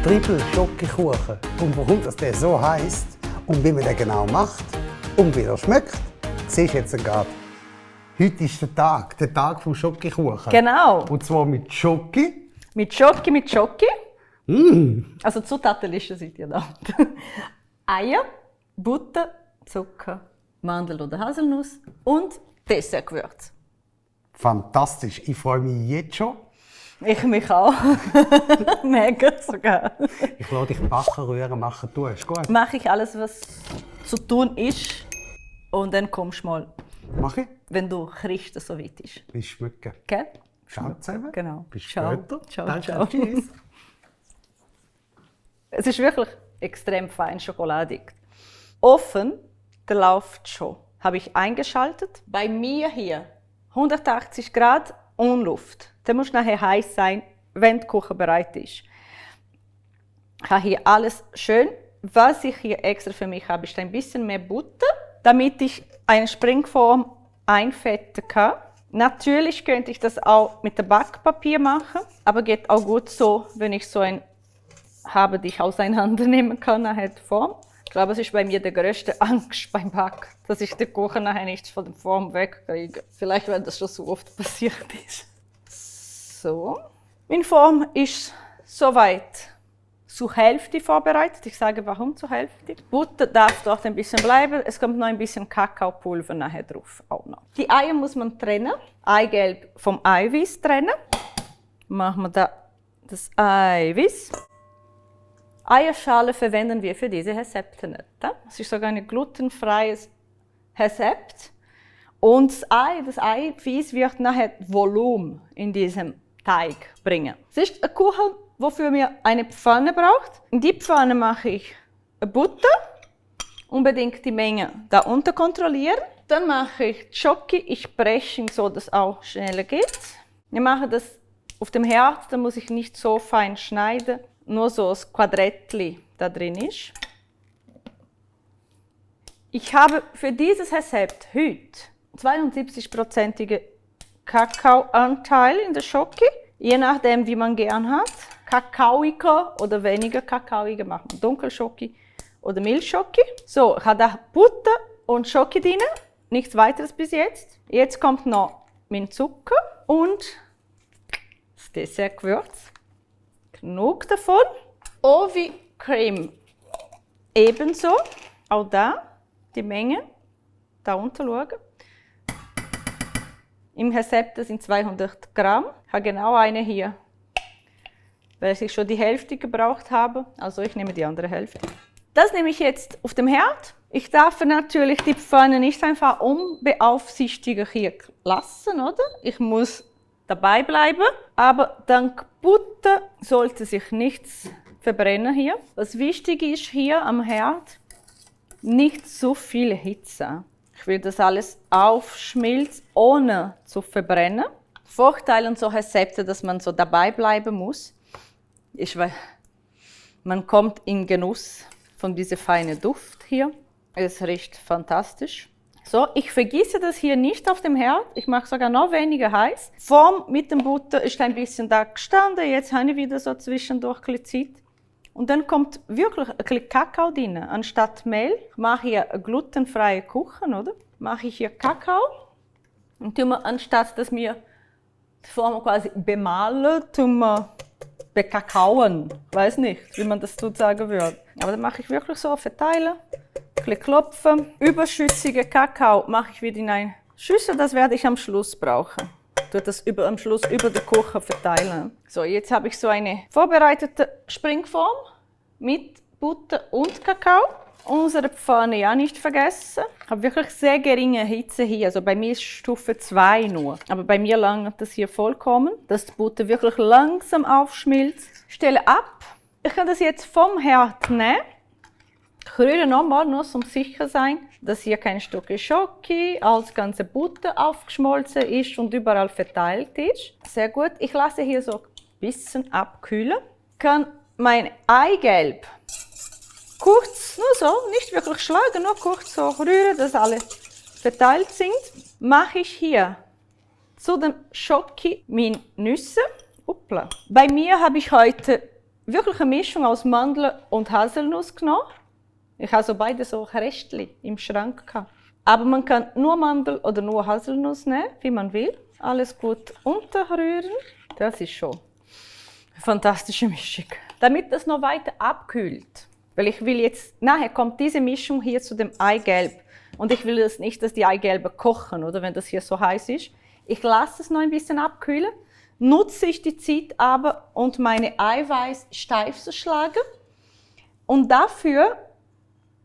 Triple-Schokokuchen. Und warum das der so heisst und wie man den genau macht und wie er schmeckt, siehst du jetzt gerade. Heute ist der Tag vom Schokokuchen. Genau. Und zwar mit Schoki. Mit Schoki. Also Zutatenliste seid ihr da. Eier, Butter, Zucker, Mandel oder Haselnuss und Dessertgewürz. Fantastisch, ich freue mich jetzt schon. Ich mich auch. Mega sogar. Ich lasse dich backen, rühren, machen, tun. Ist gut? Mache ich alles, was zu tun ist. Und dann kommst du mal, Mach ich? wenn du kriegst, dass es so weit ist. Bis schmecken. Gell? Ciao zusammen. Genau. Bis Ciao. später. Ciao, Danke, ciao. tschüss. Es ist wirklich extrem fein schokoladig. Ofen, der läuft schon. Habe ich eingeschaltet. Bei mir hier 180 Grad und Luft. Der muss nachher heiß sein, wenn der Kuchen bereit ist. Ich habe hier alles schön. Was ich hier extra für mich habe, ist ein bisschen mehr Butter, damit ich eine Springform einfetten kann. Natürlich könnte ich das auch mit dem Backpapier machen, aber geht auch gut so, wenn ich so ein habe, die ich auseinandernehmen kann nachher die Form. Ich glaube, es ist bei mir die größte Angst beim Backen, dass ich den Kuchen nachher nicht von der Form wegkriege. Vielleicht, weil das schon so oft passiert ist. So. Meine Form ist soweit zur Hälfte vorbereitet. Ich sage, warum zur Hälfte? Die Butter darf dort ein bisschen bleiben. Es kommt noch ein bisschen Kakaopulver nachher drauf. Auch noch. Die Eier muss man trennen. Eigelb vom Eiweiß trennen. Machen wir da das Eiweiß. Eierschale verwenden wir für diese Rezepte nicht. Es ist sogar ein glutenfreies Rezept. Und das Eiweiß wird nachher Volumen in diesem Teig bringen. Es ist ein Kuchen, wofür man eine Pfanne braucht. In die Pfanne mache ich Butter. Unbedingt die Menge da unten kontrollieren. Dann mache ich Schoki. Ich breche ihn so, dass es auch schneller geht. Ich mache das auf dem Herd, da muss ich nicht so fein schneiden. Nur so ein Quadrätchen da drin ist. Ich habe für dieses Rezept heute 72%igen Kakaoanteil in der Schoki. Je nachdem, wie man gern hat. Kakaoiger oder weniger Kakaoiger macht man Dunkelschoki oder Milchschoki. So, ich habe da Butter und Schoki drin. Nichts weiteres bis jetzt. Jetzt kommt noch mein Zucker und das Dessertgewürz. Genug davon. Ovi Creme ebenso. Auch da die Menge. Da unten schauen. Im Rezept sind 200 Gramm. Ich habe genau eine hier, weil ich schon die Hälfte gebraucht habe. Also ich nehme die andere Hälfte. Das nehme ich jetzt auf dem Herd. Ich darf natürlich die Pfanne nicht einfach unbeaufsichtigt hier lassen, oder? Ich muss dabei bleiben, aber dank Butter sollte sich nichts verbrennen hier. Was wichtig ist hier am Herd, nicht zu viel Hitze. Ich will, dass alles aufschmilzt, ohne zu verbrennen. Vorteil an so Rezepten, dass man so dabei bleiben muss, ist, weil man kommt in Genuss von diesem feinen Duft hier. Es riecht fantastisch. So, ich vergieße das hier nicht auf dem Herd. Ich mache sogar noch weniger heiß. Form mit dem Butter ist ein bisschen da gestanden. Jetzt habe ich wieder so zwischendurch Zeit. Und dann kommt wirklich ein bisschen Kakao drin. Anstatt Mehl mache ich hier einen glutenfreien Kuchen, oder? Mache ich hier Kakao. Und tun wir, anstatt dass wir die Form quasi bemalen, tun wir bekakaoen. Ich weiß nicht, wie man das so sagen würde. Aber dann mache ich wirklich so, verteilen. Ein bisschen klopfen. Überschüssigen Kakao mache ich wieder in eine Schüssel, das werde ich am Schluss brauchen. Ich tue das am Schluss über den Kuchen verteilen. So, jetzt habe ich so eine vorbereitete Springform mit Butter und Kakao. Unsere Pfanne ja nicht vergessen. Ich habe wirklich sehr geringe Hitze hier. Also bei mir ist Stufe 2 nur. Aber bei mir langt das hier vollkommen, dass die Butter wirklich langsam aufschmilzt. Ich stelle ab. Ich kann das jetzt vom Herd nehmen. Ich rühre nochmal, nur zum sicher sein, dass hier kein Stückchen Schoki, als ganze Butter aufgeschmolzen ist und überall verteilt ist. Sehr gut. Ich lasse hier so ein bisschen abkühlen. Ich kann mein Eigelb kurz, nur so, nicht wirklich schlagen, nur kurz so rühren, dass alle verteilt sind. Mache ich hier zu dem Schoki meine Nüsse. Uppla. Bei mir habe ich heute wirklich eine Mischung aus Mandeln und Haselnuss genommen. Ich habe so beide so Restchen im Schrank gehabt. Aber man kann nur Mandel oder nur Haselnuss nehmen, wie man will. Alles gut unterrühren. Das ist schon eine fantastische Mischung. Damit das noch weiter abkühlt, weil ich will jetzt, nachher kommt diese Mischung hier zu dem Eigelb. Und ich will das nicht, dass die Eigelbe kochen, oder wenn das hier so heiß ist. Ich lasse es noch ein bisschen abkühlen, nutze ich die Zeit aber, und meine Eiweiß steif zu schlagen. Und dafür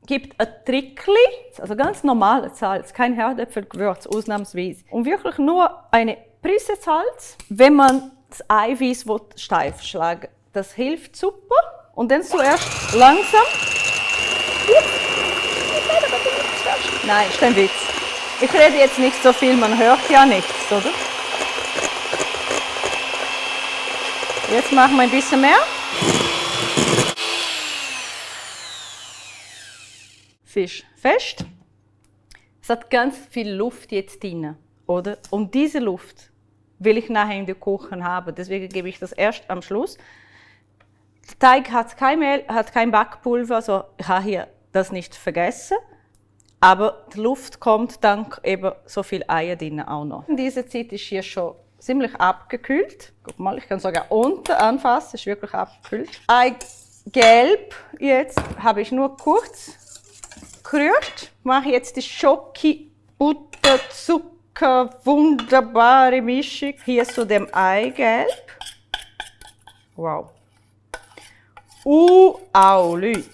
gibt ein Trickli, also ganz normales Salz, kein Herdöpfelgewürz, ausnahmsweise. Und wirklich nur eine Prise Salz, wenn man das Eiweiß steif schlagen will. Das hilft super. Und dann zuerst langsam. Nein, ist ein Witz. Ich rede jetzt nicht so viel, man hört ja nichts, oder? Jetzt machen wir ein bisschen mehr. Fisch fest. Es hat ganz viel Luft jetzt drin, oder? Und diese Luft will ich nachher in den Kuchen haben. Deswegen gebe ich das erst am Schluss. Der Teig hat kein Mehl, hat kein Backpulver, also ich habe hier das nicht vergessen. Aber die Luft kommt dank eben so viel Eier drin auch noch. In dieser Zeit ist hier schon ziemlich abgekühlt. Guck mal, ich kann sogar unten anfassen, ist wirklich abgekühlt. Eigelb jetzt habe ich nur kurz gerührt. Mache jetzt die Schoki, Butter, Zucker, wunderbare Mischung hier zu dem Eigelb. Wow. Au, Leute,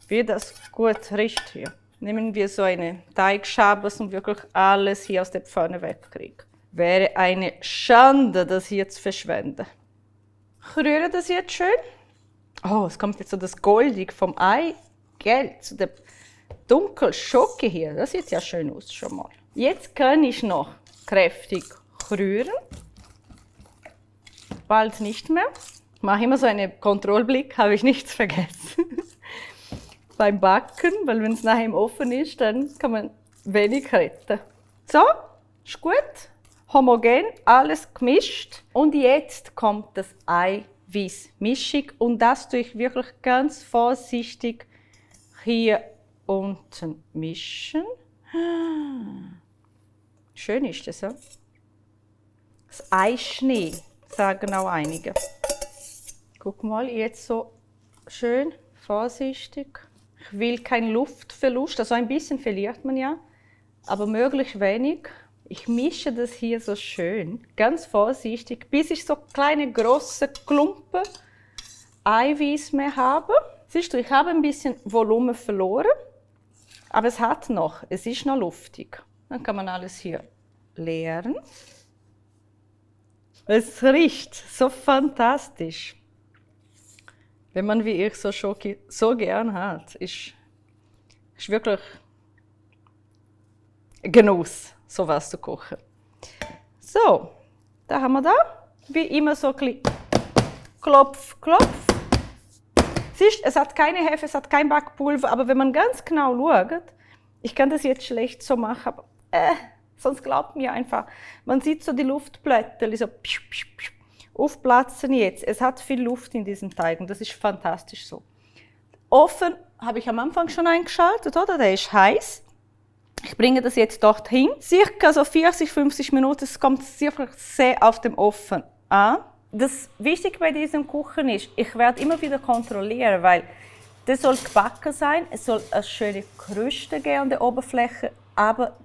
wie das gut riecht hier. Nehmen wir so eine Teigschabe und wirklich alles hier aus der Pfanne wegkriegen. Wäre eine Schande, das hier zu verschwenden. Ich rühre das jetzt schön. Oh, es kommt jetzt so das Goldig vom Eigelb zu der dunklen Schoki hier. Das sieht ja schön aus schon mal. Jetzt kann ich noch kräftig rühren. Bald nicht mehr. Ich mache immer so einen Kontrollblick, habe ich nichts vergessen. Beim Backen, weil wenn es nachher im Ofen ist, dann kann man wenig retten. So, ist gut, homogen, alles gemischt. Und jetzt kommt das Eiweiß-Mischung und das tue ich wirklich ganz vorsichtig hier unten mischen. Schön ist das, ja? Das Eischnee, sagen auch einige. Guck mal, jetzt so schön vorsichtig. Ich will keinen Luftverlust, also ein bisschen verliert man ja, aber möglichst wenig. Ich mische das hier so schön, ganz vorsichtig, bis ich so kleine, große Klumpen Eiweiß mehr habe. Siehst du, ich habe ein bisschen Volumen verloren, aber es hat noch, es ist noch luftig. Dann kann man alles hier leeren. Es riecht so fantastisch. Wenn man wie ich so Schoki so gern hat, ist wirklich Genuss, sowas zu kochen. So, da haben wir da. Wie immer so ein bisschen Klopf, Klopf. Siehst, es hat keine Hefe, es hat kein Backpulver, aber wenn man ganz genau schaut, ich kann das jetzt schlecht so machen, aber sonst glaubt mir einfach, man sieht so die Luftblätter, so psch, psch, psch. Aufplatzen jetzt. Es hat viel Luft in diesem Teig und das ist fantastisch so. Ofen habe ich am Anfang schon eingeschaltet, oder? Der ist heiß. Ich bringe das jetzt dorthin. Circa so 40, 50 Minuten. Es kommt wirklich sehr auf dem Ofen an. Das Wichtige bei diesem Kuchen ist, ich werde immer wieder kontrollieren, weil das soll gebacken sein. Es soll eine schöne Kruste geben an der Oberfläche, aber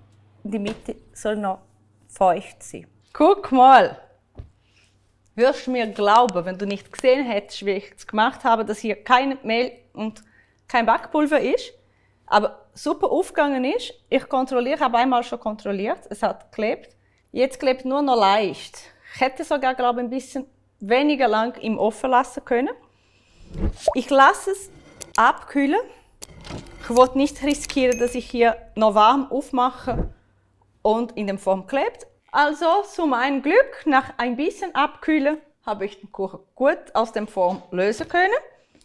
die Mitte soll noch feucht sein. Guck mal! Wirst du mir glauben, wenn du nicht gesehen hättest, wie ich es gemacht habe, dass hier kein Mehl und kein Backpulver ist, aber super aufgegangen ist. Ich kontrolliere, habe einmal schon kontrolliert, es hat geklebt. Jetzt klebt nur noch leicht. Ich hätte sogar, glaube ich, ein bisschen weniger lang im Ofen lassen können. Ich lasse es abkühlen. Ich wollte nicht riskieren, dass ich hier noch warm aufmache und in der Form klebt. Also, zu meinem Glück, nach ein bisschen Abkühlen, habe ich den Kuchen gut aus der Form lösen können.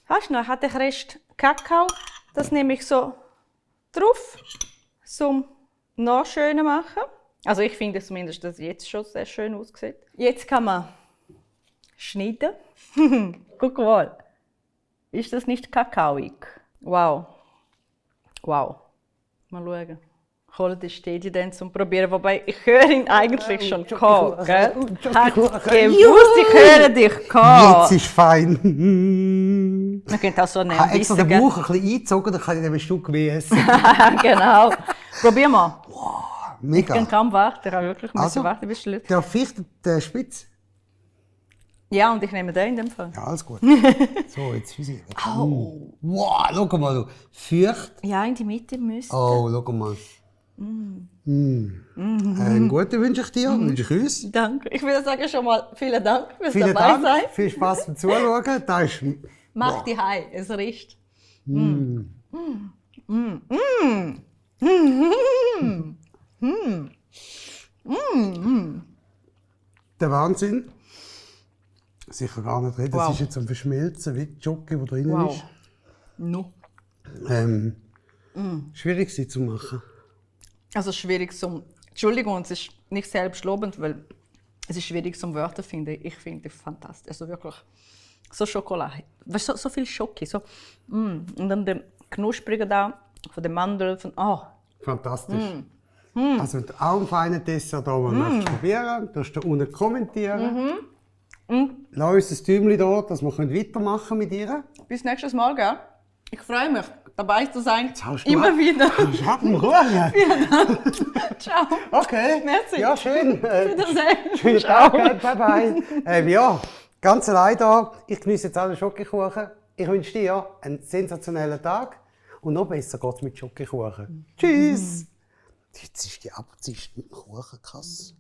Hast du noch, hat der Rest Kakao, das nehme ich so drauf, zum noch schöner machen. Also ich finde zumindest, dass es jetzt schon sehr schön aussieht. Jetzt kann man schneiden. Guck mal, Ist das nicht kakaoig? Wow. Wow. Mal schauen. Holt die Städte dann zum Probieren, wobei ich höre ihn eigentlich schon kommen, gell? Hat gewusst, ich höre dich kommen. Jetzt ist fein. Man könnte auch so Ich habe nehmen. extra den Bauch ein bisschen eingezogen, dann kann ich dann ein Stück mehr essen. Genau. Probier mal. Ich Mega. kann kaum warten. Ich habe wirklich Also, warten, bis es der Ficht, der Spitz. Ja, und ich nehme den in dem Fall. Ja, alles gut. So, jetzt Füße. Wow, schau mal, du. Fürcht. Ja, in die Mitte müsste. Oh, schau mal. Einen guten wünsche ich dir, wünsche ich uns. Danke. Ich würde sagen schon mal vielen Dank fürs Vielen dabei Dank, sein. viel Spaß beim Zuschauen. Da ist, Mach die Hai, es riecht. der Wahnsinn. Sicher gar nicht reden, Wow. das ist jetzt am Verschmelzen, wie die Schoki, die drin Wow. ist. No. Schwierig sie zu machen. Also schwierig zum. Entschuldigung, es ist nicht selbstlobend, weil es ist schwierig zum Wörter finden. Ich finde es fantastisch. Also wirklich so Schokolade. Weißt du, so viel Schoki. So, Und dann der Knusprige da, von der Mandel, von. Oh. Fantastisch. Also wenn du auch einen feinen Dessert hier möchtest probieren, darfst du unten kommentieren. Lass uns ein Däumchen da, dass wir weitermachen können mit ihr. Bis nächstes Mal, gell? Ich freue mich, dabei zu sein. hast du Immer mal- wieder. Schaff mal Ruhe. Ciao. Okay. Merci. Ja, schön. Wiedersehen. Schönen Tag, bye bye. Ja, ganz allein da. Ich genieße jetzt auch den Schokokuchen. Ich wünsche dir einen sensationellen Tag. Und noch besser geht es mit Schokokuchen. Tschüss. Jetzt ist die Abzicht mit dem Kuchen krass.